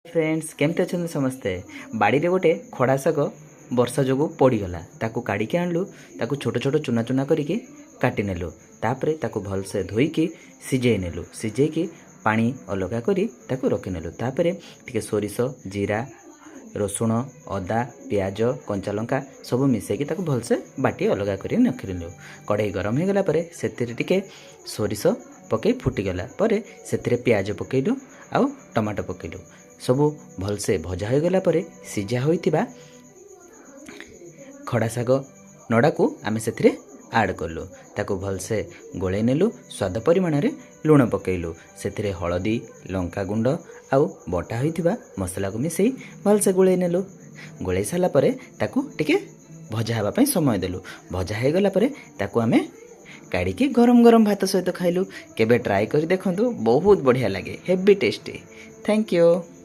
Friends, କେମିତି ଅଛନ୍ତି ସମସ୍ତେ? ବାଡ଼ିରେ ଗୋଟେ ଖଡ଼ା ଶାଗ ବର୍ଷା ଯୋଗୁଁ ପଡ଼ିଗଲା। ତାକୁ କାଢ଼ିକି ଆଣିଲୁ। ତାକୁ ଛୋଟ ଛୋଟ ଚୁନା ଚୁନା କରିକି କାଟି ନେଲୁ। ତାପରେ ତାକୁ ଭଲସେ ଧୋଇକି ସିଝେଇ ନେଲୁ। ସିଝେଇକି ପାଣି ଅଲଗା କରି ତାକୁ ରଖିନେଲୁ। ତାପରେ ଟିକେ ସୋରିଷ, ଜିରା, ରସୁଣ, ଅଦା, ପିଆଜ, କଞ୍ଚା ଲଙ୍କା ସବୁ ମିଶାଇକି ତାକୁ ଭଲସେ ବାଟି ଅଲଗା କରି ରଖିନେଲୁ। କଢ଼େଇ ଗରମ ହୋଇଗଲା ପରେ ସେଥିରେ ଟିକେ ସୋରିଷ ପକାଇ ଫୁଟିଗଲା ପରେ ସେଥିରେ ପିଆଜ ପକାଇଲୁ ଆଉ ଟମାଟୋ ପକାଇଲୁ। ସବୁ ଭଲସେ ଭଜା ହୋଇଗଲା ପରେ ସିଝା ହୋଇଥିବା ଖଡ଼ା ଶାଗ ନଡ଼ାକୁ ଆମେ ସେଥିରେ ଆଡ଼୍ କଲୁ। ତାକୁ ଭଲସେ ଗୋଳେଇ ନେଲୁ। ସ୍ୱାଦ ପରିମାଣରେ ଲୁଣ ପକାଇଲୁ। ସେଥିରେ ହଳଦୀ, ଲଙ୍କାଗୁଣ୍ଡ ଆଉ ବଟା ହୋଇଥିବା ମସଲାକୁ ମିଶାଇ ଭଲସେ ଗୋଳେଇ ନେଲୁ। ଗୋଳେଇ ସାରିଲା ପରେ ତାକୁ ଟିକେ ଭଜା ହେବା ପାଇଁ ସମୟ ଦେଲୁ। ଭଜା ହୋଇଗଲା ପରେ ତାକୁ ଆମେ କାଢ଼ିକି ଗରମ ଗରମ ଭାତ ସହିତ ଖାଇଲୁ। କେବେ ଟ୍ରାଏ କରି ଦେଖନ୍ତୁ, ବହୁତ ବଢ଼ିଆ ଲାଗେ, ହେଭି ଟେଷ୍ଟି। Thank you.